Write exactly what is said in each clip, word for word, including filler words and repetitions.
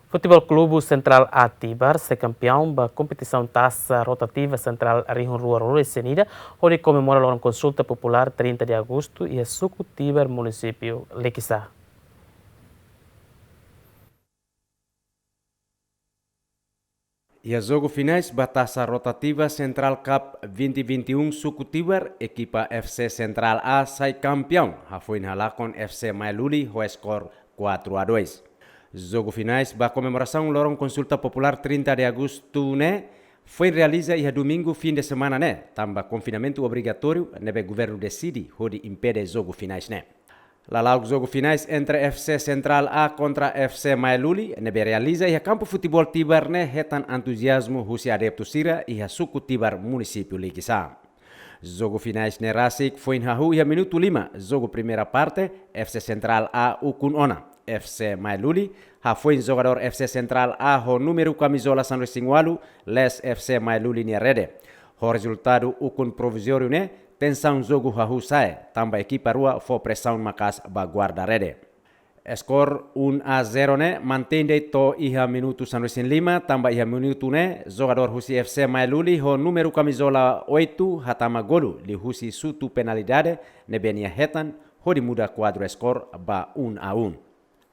Futeból Klube Central A Tibar sai kampiaun ba kompetisaun Taça Rotativa Central rihun rua ruanulu-resin-ida, hodi komemora loron konsulta populár trinta de agostu iha suku Tibar, munisípiu Likisá. Iha jogu finais ba Taça Rotativa Central Cup vinte vinte e um suku Tibar, ekipa F C Central A sai kampiaun, hafoin halakon F C Mailuli ho skor quatro a dois. Jogu finais ba komemorasaun loron konsulta populár trinta de agostu ne'e foin realiza iha domingu fin de semana ne'e, tanba konfinamentu obrigatóriu ne'ebé governu deside hodi impede jogu finais ne'e. Lala'ok jogu finais entre F C Central A kontra F C Mailuli ne'ebé realiza iha kampu futeból Tibar ne'e hetan entuziazmu husi adeptu sira iha suku Tibar, munisípiu Likisá. Jogu finais ne'e rasik foin hahú iha minutu lima jogu primeira parte, F C Central A ukun ona, F C Mailuli, hafoin jogadór F C Central A ho númeru kamizola sanulu-resin-ualu, lees F C Mailuli nia rede. Ho rezultadu ukun provizóriu ne'e, tensaun jogu hahú sa'e, tanba ekipa rua fó presaun maka'as ba guarda-rede. Skor um a zero ne'e mantein de'it to'o iha minutu sanulu-resin-lima, tanba iha minutu ne'e, jogadór husi F C Mailuli ho númeru kamizola oito hatama golu liuhusi xutu penalidade ne'ebé nia hetan, hodi muda kuadru skor ba um a um.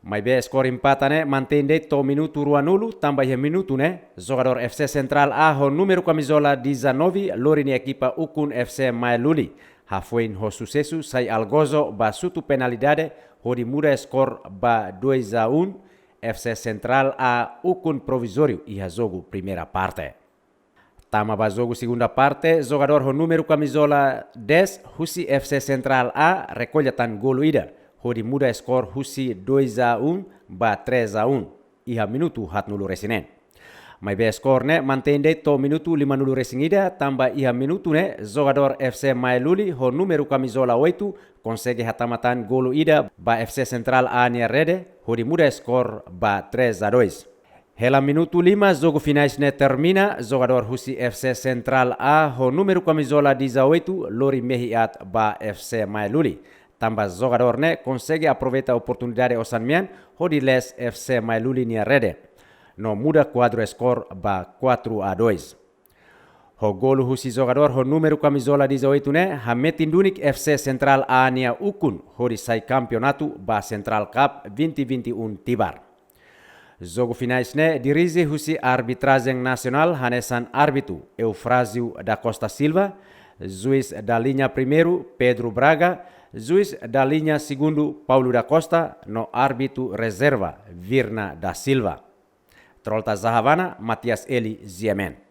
Maibé skor empata ne'e mantein de'it to'o minutu ruanulu, tanba iha minutu ne'e, jogadór F C Central A ho númeru kamizola dezanove lori nia ekipa ukun F C Mailuli, hafoin ho susesu sai algozo ba xutu penalidade, hodi muda skor ba dois a um, F C Central A ukun provizóriu iha jogu primeira parte. Tama ba jogu segunda parte, jogadór ho númeru kamizola dez husi F C Central A rekolla tan golu ida, hodi muda skor husi dois a um ba três a um, iha minutu haatnulu-resin-neen. Maibé skor ne'e mantein de'it to'o minutu limanulu-resin-ida, tanba iha minutu ne'e, jogadór F C Mailuli ho númeru kamizola oito konsege hatama tan golu ida ba F C Central A nia rede, hodi muda skor ba três a dois. Hela minutu lima jogu finais ne'e termina, jogadór husi F C Central A ho númeru kamizola dezoito lori mehi aat ba F C Mailuli. Tanba jogadór ne'e konsege aproveita oportunidade osan-mean hodi lees F C Mailuli nia rede, no muda kuadru skor ba quatro a dois. Ho golu husi jogadór ho númeru kamizola dezoito ne'e, hametin duni F C Central A nia ukun hodi sai kampeonatu ba Central Cup vinte vinte e um Tibar. Jogu finais ne'e dirije husi arbitrajen nasionál hanesan árbitru Eufrásio da Costa Silva, juís da linha primeiru Pedro Braga, juís da linha segundu Paulo da Costa, no árbitru rezerva Virna da Silva. Trolta Zahavana, Matias Eli, G M N.